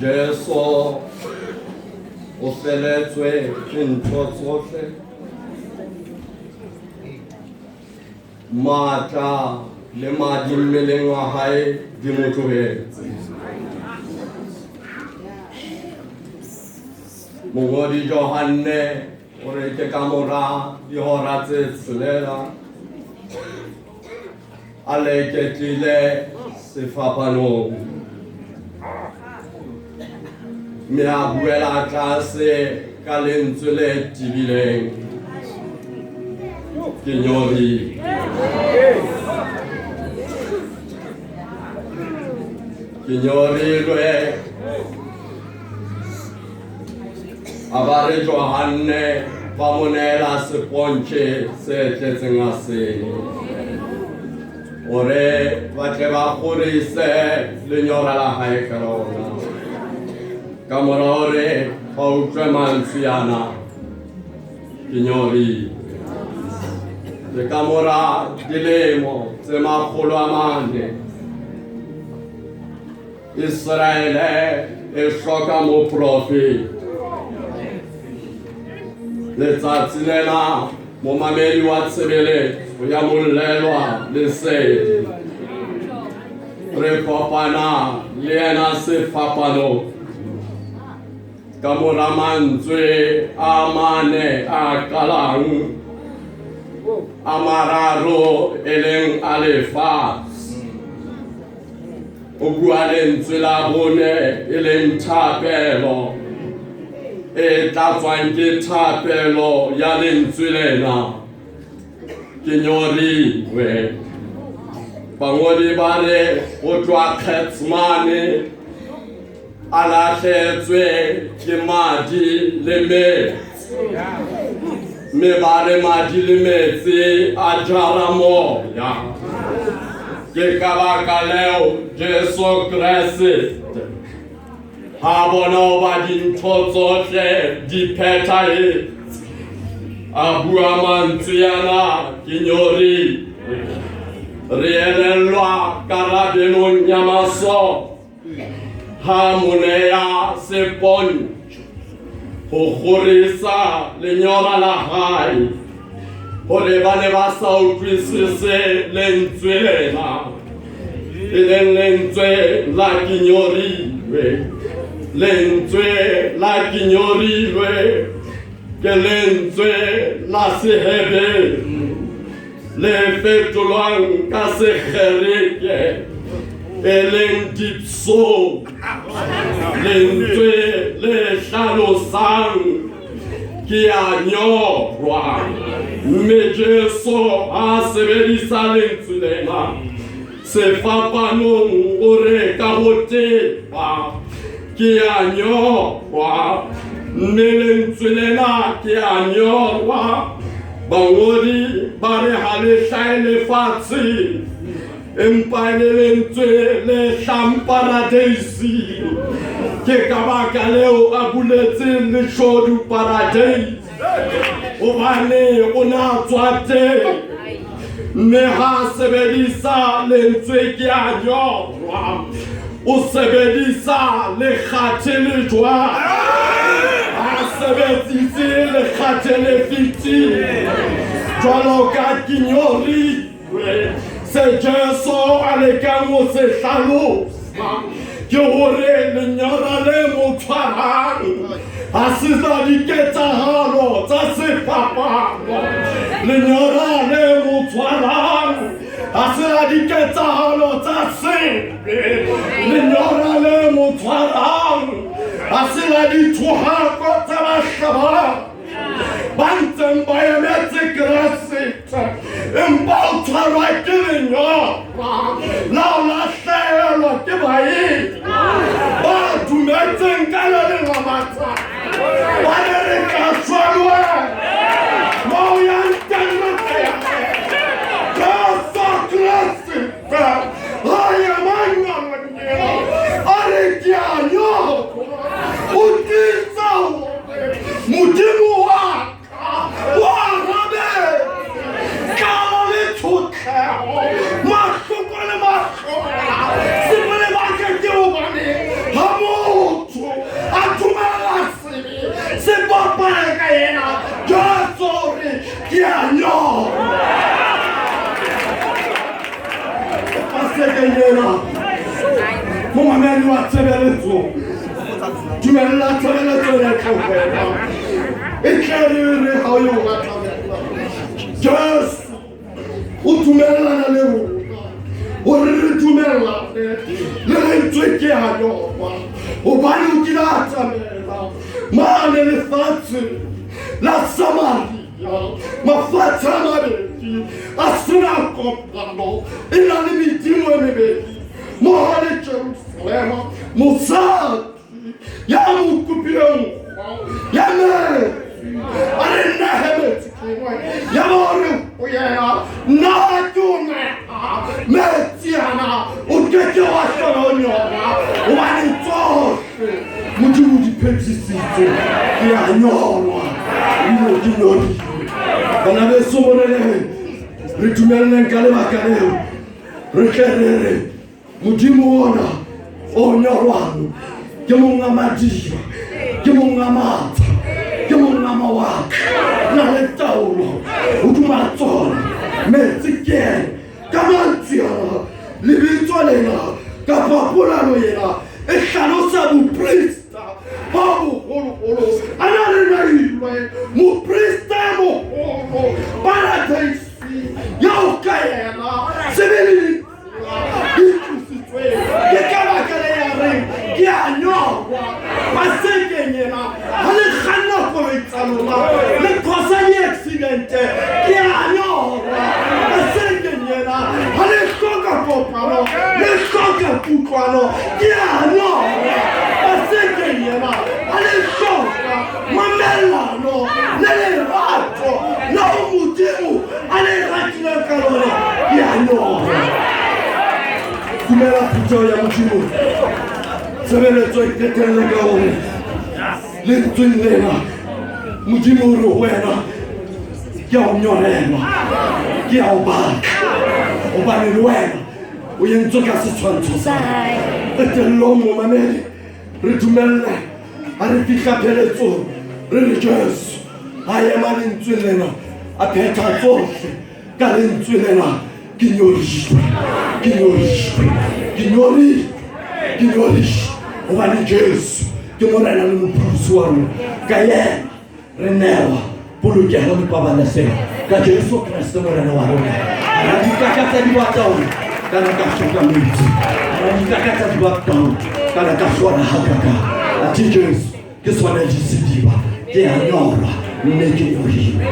Jesu o feletswe ke ntho tsohle. Matla le madi mmeleng wa hae di mo tlohetse. Mongodi Johanne o re ke ka mora dihora tse tshelela a leketlile sefapanong mme a buela tlase ka lentswe le tebileng ke nyorile ke nyorilwe a ba re Johanne ba mo neela sepontšhe se tletseng asene gore ba tle ba kgorise lenyora la hae ka lona ka mora hore ba utlwe mantswe ana ke nyorilwe le ka mora dilemo tse 400 Iseraele e hloka moprofeta. Letsatsi lena momamedi wa tshebeletso ya mollelwa lesedi re kopana le yena sefapanong ka mora mantswe a mane a qalang a mararo e leng a lefatshe o bua lentswe la bone e leng thapelo e tlatswang ke thapelo ya lentswe lena ke nyorilwe bangodi ba re go tloa Getsemane a lahletswe ke madi le metsi mme ba re madi le metsi a jara moya ke ka baka leo Jesu Kreste ha bona hoba dintho tsohle di phethahetse a bua mantswe ana ke nyorilwe re elellwa karabelong ya masole ha mo neya sepontšo go kgorisa lenyora la hae gore ba ne ba sa utlwisise lentswe lena e leng lentswe la ke nyorilwe lentswe la ke nyorilwe ke lentswe la Seheberu le fetolwang ka Segerike e leng dipso lentswe le hlalosang ke a nyorwa mme Jesu a sebedisa lentswe lena sefapanong o re ka ho teba ke a nyorwa mme lentswe lena ke a nyorwa bangodi ba re ha le hlahe lefatsheng empa e le lentswe le hlang paradeising ke ka baka leo a buletseng leshodu paradeise hobane o ne a tswa teng mme ha a sebedisa lentswe ke a nyorwa o sebedisa lekgathe le jwang a sebedisitse lekgathe le fetileng jwalo ka ke nyorilwe se Jesu a lekang ho se hlalosa ke hore lenyora le mo tshwarang ha se la diketsahalo tsa sefapano lenyora le mo tshwarang ha se la diketsahalo tsa sebe lenyora le mo tshwarang ha se la dithohako tsa bahlabang ba ntseng ba emetse Keresete empa o tshwarwa ke lenyora la o lahlehelwa ke baeti ba dumetseng ka le leng la matsatsi ba re re tla shwa le wena mo o yang teng re tla ya Jesu Kreste ha ema nyorong eo a re ke a nyorwa o tiisa hore Modimo wa ka o arabetse tlala le tshotleho mahloko le mahlomola se mo lebaka ke hobane ha motho Momamedi wa tshebeletso, dumella tshebeletso ya tlohela e tle re re ha o yo atamela Jesu, o dumellana le rona gore re dumellane le lentswe ke a nyorwa, gobane o kile a atamela mane lefatshe la Samaria, mafatshe a mabedi a sena kopano, e na le medimo e mebedi mo le Jerusalema. Mosadi ya mo kopileng ya metsi a re nnehe metsi ke ya ba o re ho yena, nna ke o neha metsi ana, o keke wa hlola o nyora, hobane tsohle Modimo di phethisitse. Ke a nyorwa ebile ke nyorilwe. Bana beso moreneng, re dumelleng ka lebaka leo re tle re re Modimo ona o nyorwang ke monga madiba, ke monga matha, ke monga mawatle, na le taolo hodima tsona metsi. Ke ena ka mantswe ana, lebitso lena kapa polelo ena e hlalosa boprista ba boholoholo a na le nailwe moprista e moholo paradeisi yao ka yena sebe le di tlositsweng. Ke ka baka le ya reng ke a nyorwa. Pasekeng ena ha le kganna koloi tsa lona le causa di-accidente, ke a nyorwa. Pasekeng ena ha le hloka kopano, le hloka kutlwano, ke a nyorwa. Pasekeng ena ha le hloka mamellano le lerato leo Modimo a le ratileng ka lona, ke a nyorwa. Dumela phutheo ya Modimo, tshebeletso e qetelle ka hore lentsweng lena Modimo o re ho wena, ke a o nyorelwa, ke a o batla, hobane le wena o entswe ka setshwantsho sa ka. Qetellong, momamedi, re dumelle ha re fihla pheletsong re re Jesu a ema lentswe lena, a phetha tsohle ka lentswe lena, ke nyorilwe, ke nyorilwe, ke nyorilwe, ke nyorilwe, hobane Jesu ke Morena le Mopholosi wa rona. Ka yena re newa polokeho le pabalesego ka Jesu Kreste Morena wa rona. Ra dikaka tsa dibataong kana ka hloka metsi, ra dikaka tsa dibataong kana ka hlora hakaka, athe Jesu ke sona le sediba. Ke a nyorwa mme ke nyorilwe.